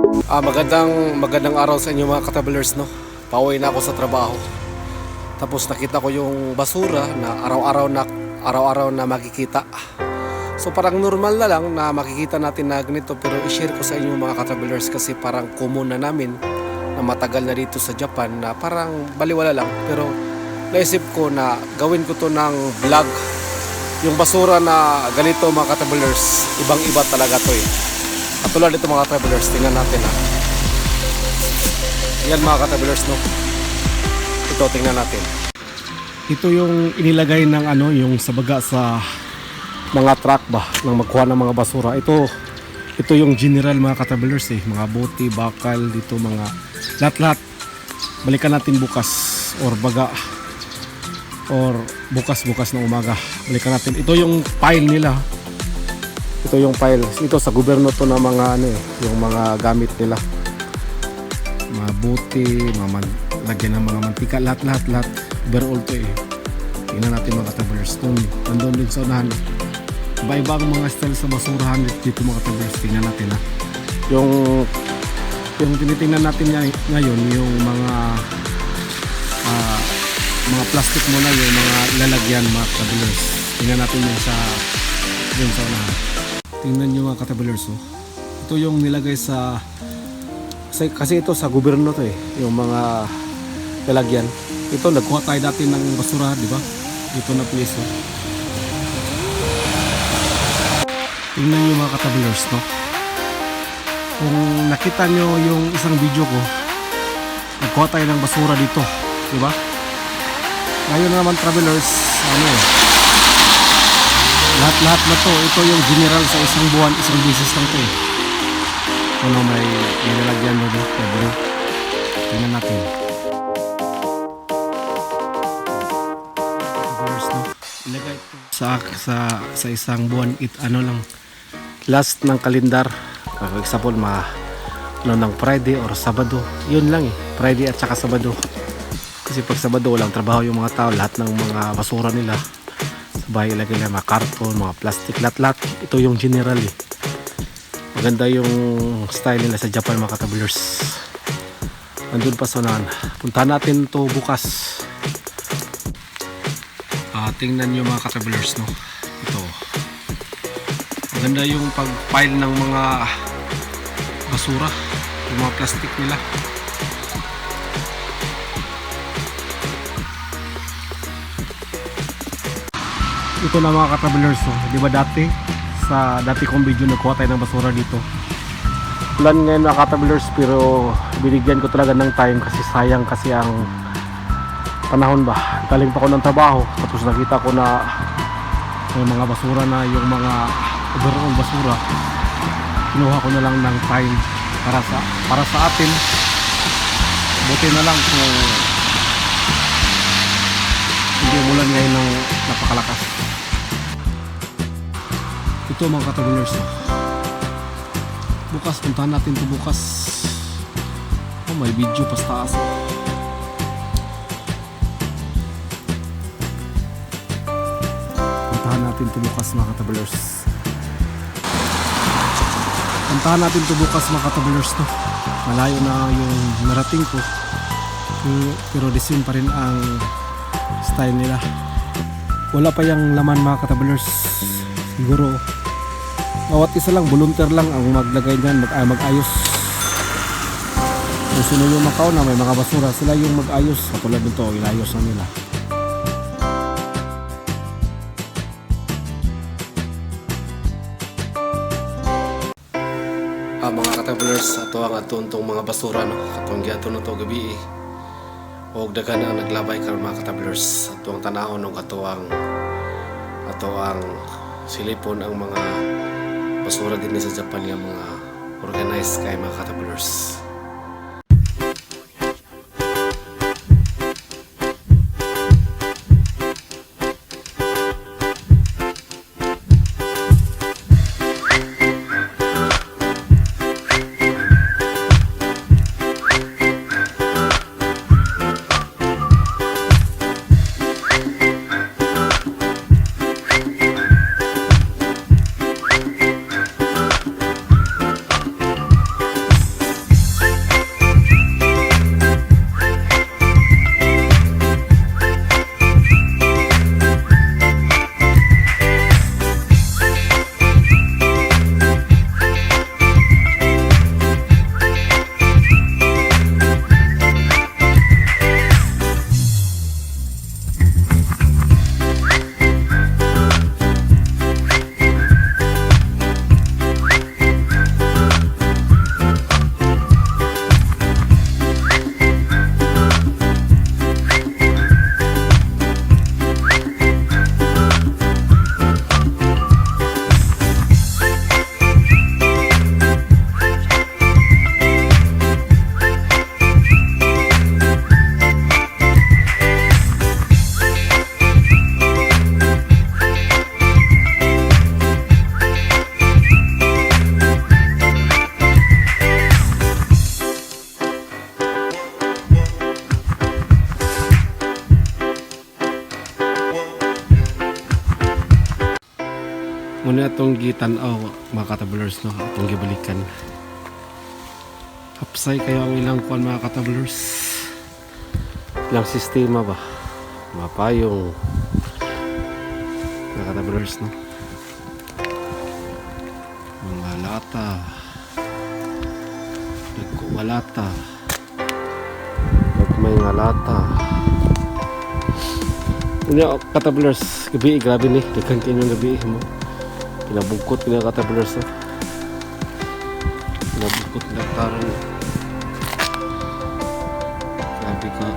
Magandang magandang araw sa inyo, mga ka-travelers, no. Pauwi na ako sa trabaho. Tapos nakita ko yung basura na araw-araw na makikita. So parang normal na lang na makikita natin na ganito, pero i-share ko sa inyo, mga ka-travelers, kasi parang common na namin na matagal na dito sa Japan na parang baliwala lang, pero naisip ko na gawin ko to ng vlog. Yung basura na ganito, mga ka-travelers, ibang-iba talaga to eh. Katulad nito, mga travelers, tingnan natin ha. Yan, mga ka-travelers, no. Ito, tingnan natin. Ito yung inilagay ng ano, yung sa baga sa mga truck ba, nang magkuha ng mga basura. Ito yung general, mga ka-travelers eh. Mga bote, bakal, dito mga lahat-lahat. Balikan natin bukas or baga or bukas-bukas ng umaga. Balikan natin. Ito yung pile nila. Ito yung pile. Ito sa gobyerno to na mga ano eh, yung mga gamit nila. Mga bote, mga lagyan ng mga mantika, lahat lahat lahat. Overall to eh. Tingnan natin, mga travelers. Doon, nandun din sa unahan. Iba-iba ang mga style sa basurahan dito, mga travelers. Tingnan natin ha. Yung tinitingnan natin ngayon, yung mga mga plastic muna, yung mga lalagyan, mga travelers. Tingnan natin yung sa dun sa unahan. Tingnan nyo, mga ka-travelers, oh. Ito yung nilagay sa kasi ito sa gobyerno to eh, yung mga lalagyan. Ito, nagkuha tayo dati ng basura, di ba? Dito na place, oh. Tingnan nyo, mga ka-travelers, no? Kung nakita nyo yung isang video ko, nagkuha tayo ng basura dito, di ba? Ngayon naman, travelers, ano eh, lahat-lahat na to. Ito yung general sa isang buwan, isang beses lang to eh. Ano, may nilalagyan mo doon, may blue. Tingnan natin. Travelers, no? Ilagay ito sa isang buwan, it ano lang, last ng kalendar. For example, ma ano ng Friday or Sabado. Yun lang eh, Friday at saka Sabado. Kasi pag Sabado, walang trabaho yung mga tao, lahat ng mga basura nila sa bahay ilagay nila, mga karton, mga plastic, lahat-lahat. Ito yung general eh. Maganda yung style nila sa Japan, mga ka-travelers. Nandun pa sa unahan. Puntahan natin to bukas. Tingnan nyo, mga ka-travelers, no. Ito. Maganda yung pag-pile ng mga basura, yung mga plastic nila. Ito na, mga ka-travelers, oh. Di ba dati, sa dati kong video, nagkuha tayo ng basura dito. Ulan ngayon, mga ka-travelers, pero binigyan ko talaga ng time kasi sayang kasi ang panahon ba. Galing pa ako ng trabaho, tapos nakita ko na may mga basura na yung mga overall basura. Kinuha ko na lang ng time para sa atin. Buti na lang kung hindi umulan ngayon ng napakalakas. Ito, mga ka-travelers, oh. Bukas, puntahan natin to bukas. Oh, may video pa sa taas, oh. Puntahan natin to bukas, mga ka-travelers. Puntahan natin to bukas, mga ka-travelers, to. Malayo na yung narating ko. Pero the same pa rin ang style nila. Wala pa yung laman, mga ka-travelers. Siguro bawat isa lang, volunteer lang ang maglagay niyan, mag-ayos. Kung sino yung makauna, may mga basura, sila yung mag-ayos. Katulad nito, inayos na nila. Mga ka-travelers, ato ang atuntong mga basura, no. Katong giadto na to gabi eh. Og daghan ang naglabay karon, mga ka-travelers. Ato ang tanawon og ato ang silipon ang mga basura din sa Japan nga mga organized kay, mga ka-travelers. Mao atong gitan-aw, mga katabulers, no, atong gibalikan. Hapsay kayo ang ilang kuan, mga katabulers. Ilang sistema ba? Mapayong, mga katabulers, no. Mga lata. Dagko nga lata. Gagmay nga lata. Unya, katabulers, gabi, grabe ni. Daghan kaayo yung gabi mo. Kinabugkot kina, katabulers, no. Kinabugkot na tarong. Grabe ka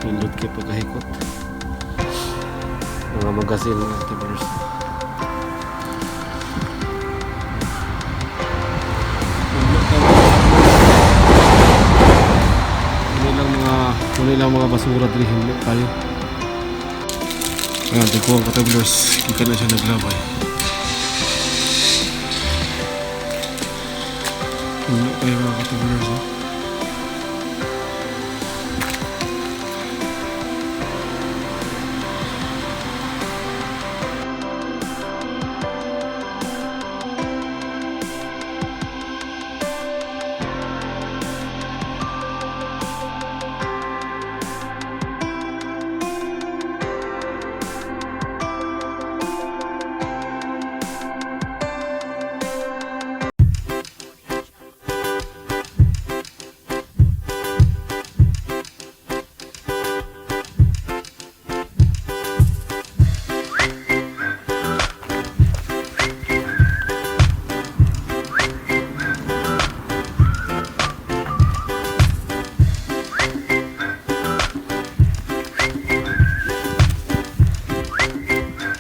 nindot kay pagkahikot. Mga magasin, mga katabulers. Ano lang mga basura diri, himlo kayo. Ayan, dagko ang katabulers, kita na siya naglabay. Himlo kayo, mga katabulers, eh.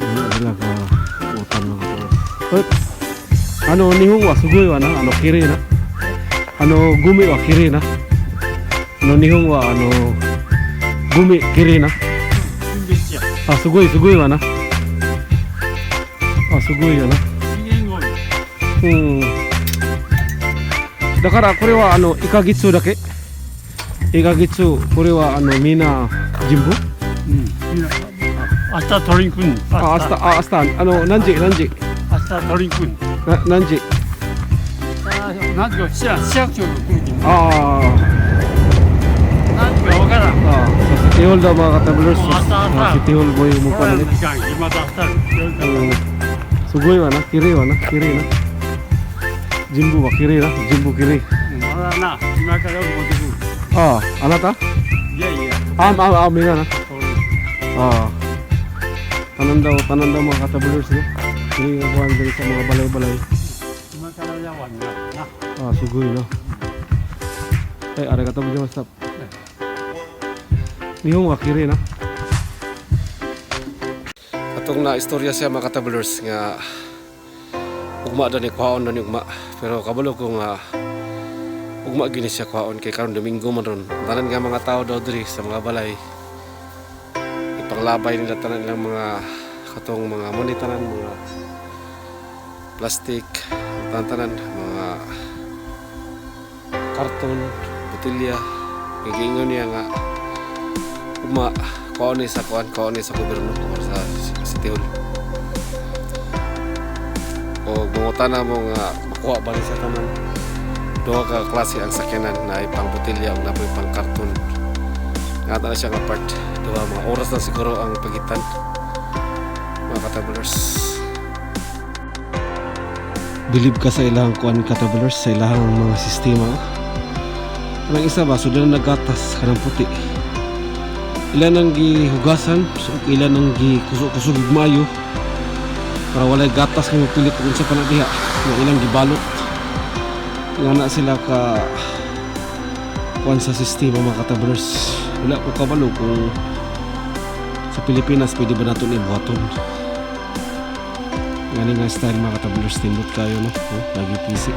Ano sila ka utan, mga katabulers. あの日本はすごいわな、あの綺麗な。あのゴミは綺麗な。あの日本はあのゴミ綺麗な。あ、すごいすごいわな。あ、すごいよな。うん。だからこれはあの1ヶ月だけ。1ヶ月、これはあのみんな全部。明日取りに来ん。あ、明日、あ、明日、あの何時何時。明日取りに来ん。な何時。何時か市市役所が来る。ああ。何時か分からん。 Ah, sa City Hall daw, mga katabulers. Oh, asa, asa. Ah, City Hall boy mo pa これ na. の時間今出したる。すごいわな、綺麗わな、綺麗な。全部は綺麗な、全部綺麗。まだな、今から持ってくる。ああ、あなた。いやいや。 Ah, ah, ah, みんなな。Ah. Tanan daw, tanan daw, mga katabulers, no. Dili nga kuan diri sa mga balay-balay. 今からやわんな。な。 Ah, すごいな。はい、ありがとうございました。日本は綺麗な。Atong na istorya siya, mga katabulers, nga ugma daw ni kuhaon daw ni ugma, pero kabalo ko nga ugma gini siya kuhaon kay karon Domingo man ron. Tanan nga mga tao daw diri sa mga balay, ipanglabay nila tanan ilang mga katong mga money, tanan mga plastic, tanan tanan mga karton, botelya. Giingon niya nga ugma kuhaon ni sa kuan, kuhaon ni sa gobyerno or sa City Hall. O mangutana mo nga makuha ba ni sa tanan, duha ka klase ang sakyanan na pang botelya ug napoy pang karton nga na siya nga part. Duha mga oras na siguro ang pagitan, mga katabulers. Bilib ka sa ilang kuan, katabulers, sa ilang mga sistema. Kanang isa ba, so na nagatas kanang puti, ilan ang gihugasan, so ilan ang gikuso-kusog maayo para walay gatas nga mapilit kung unsa pa na diha nga ilang gibalot nga na sila ka kuan sa sistema, mga katabulers. Wala ko kabalo kung sa Pilipinas pwede ba nato ibuhaton ngani nga style, mga katabulers. Nindot kayo, no? Oh, lagi pisi.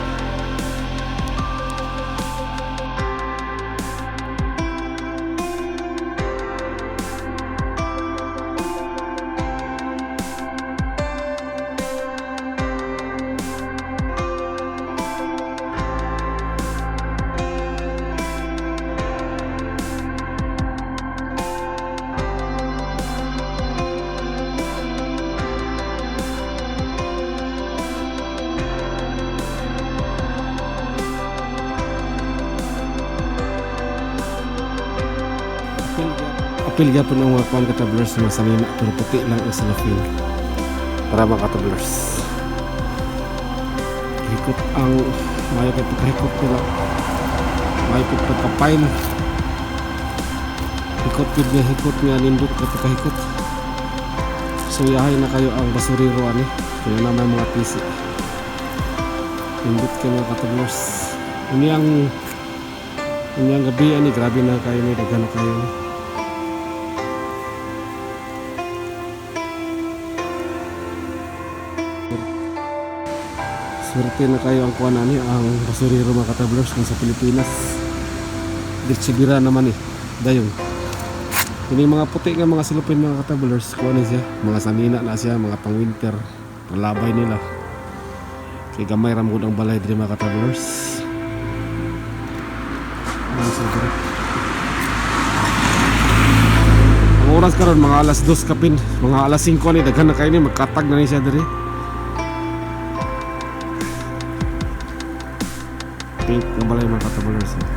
Apil gyapon ang mga kuan, katravelers, mga sanina, pero puti lang ang cellophane. Para mga katravelers. Hikot ang mayo kay pagkahikot nila. Mayo kay pagka-pile. Hikot gud nga hikot nga nindot ka pagkahikot. So yahay na kayo ang basurero ani. Kaya na may mga pisi. Nindot kay mga katravelers. Ini ang gabi ani, grabe na kayo ni, daghan na kayo ni. Swerte na kayo ang kuan ani, ang basurero, mga katravelers, kung sa Pilipinas. Ditsibira naman eh. Dayon. Ini mga puti nga mga cellophane, mga katravelers, kuan ni siya, mga sanina na siya, mga pang winter, palabay nila. Kay gamay ra gud ang balay diri, mga katravelers. Ano sa diri? Ang oras karon mga alas 2 kapin, mga alas 5 ni, daghan na kayo ni, magkatag na ni siya diri. Pink nga balay, mga katravelers. Eh.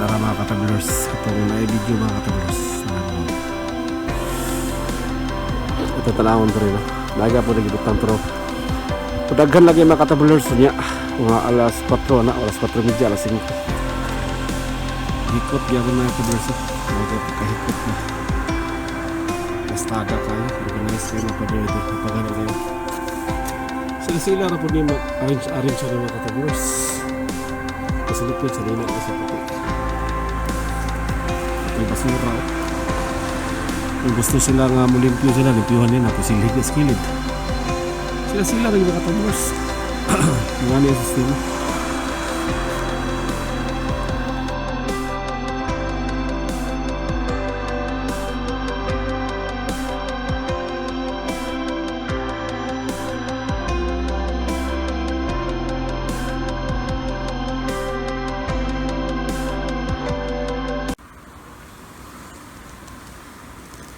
Tara mga katravelers, katong na video, mga katravelers. Ito tanawon ko rin, no? Naga po nagibutang pero daghan lagi, mga katravelers, niya. Mga alas 4 na, alas 4:30, alas 5. Hikot gyapon, mga katravelers. Oh. Mga pagkahikot na. Bastada kayo, organize kayo na pa dito, kapagano kayo. Sila sila ra po ni mag-arrange arrange sa mga katravelers. Kasulupin sa nila sa puti. May basura. Oh. Kung gusto sila nga mulimpyo sila, limpyuhan nila. Kung silid na skilid. Sila sila rin, mga katravelers. Mga niya sistema.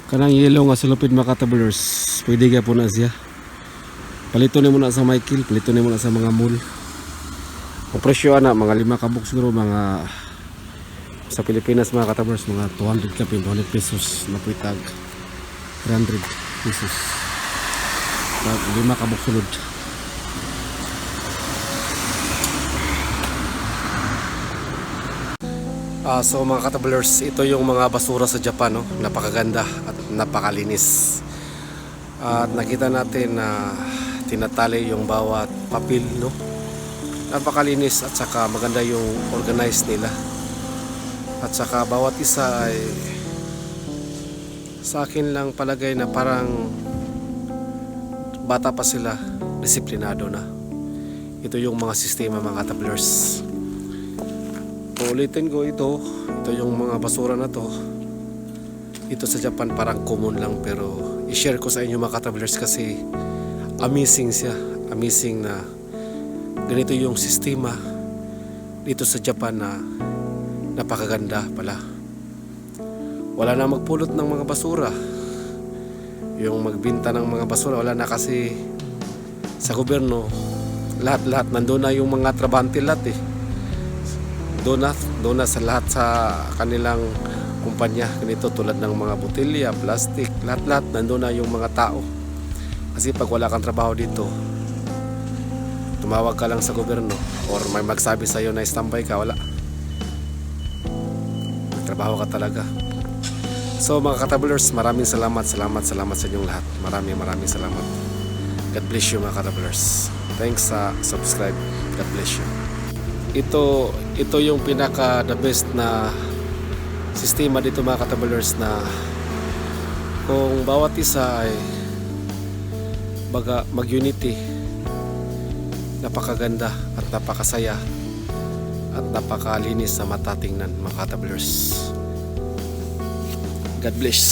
Kanang yellow nga cellophane, mga katravelers, pwede ka po na siya. Palito ni mo na sa Michael, palito ni mo na sa mga mall. Ang presyo ana mga lima ka box siguro, mga sa Pilipinas, mga katravelers, mga 200 kapin, 200 pesos na tag 300 pesos. Tag lima ka box sulod. Ah, so mga katravelers, ito yung mga basura sa Japan, no? Napakaganda at napakalinis. At nakita natin na tinatali yung bawat papel, no? Napakalinis at saka maganda yung organized nila. At saka bawat isa ay sa akin lang palagay na parang bata pa sila, disiplinado na. Ito yung mga sistema, mga katravelers. Ulitin ko ito, ito yung mga basura na to. Ito sa Japan parang common lang pero i-share ko sa inyo, mga katravelers, kasi amazing siya. Amazing na ganito yung sistema dito sa Japan na napakaganda pala. Wala na magpulot ng mga basura. Yung magbinta ng mga basura, wala na kasi sa gobyerno lahat-lahat nandun na yung mga trabante lahat eh. Doon na sa lahat sa kanilang kumpanya, ganito tulad ng mga botelya, plastic, lahat-lahat nandun na yung mga tao. Kasi pag wala kang trabaho dito, tumawag ka lang sa gobyerno or may magsabi sa'yo na standby ka, wala. Magtrabaho ka talaga. So mga katravelers, maraming salamat, salamat, salamat sa inyong lahat. Maraming maraming salamat. God bless you, mga katravelers. Thanks sa subscribe. God bless you. Ito yung pinaka the best na sistema dito, mga katravelers, na kung bawat isa ay baga mag-unity, napakaganda at napakasaya At napakalinis sa mata tingnan, mga ka-travelers. God bless.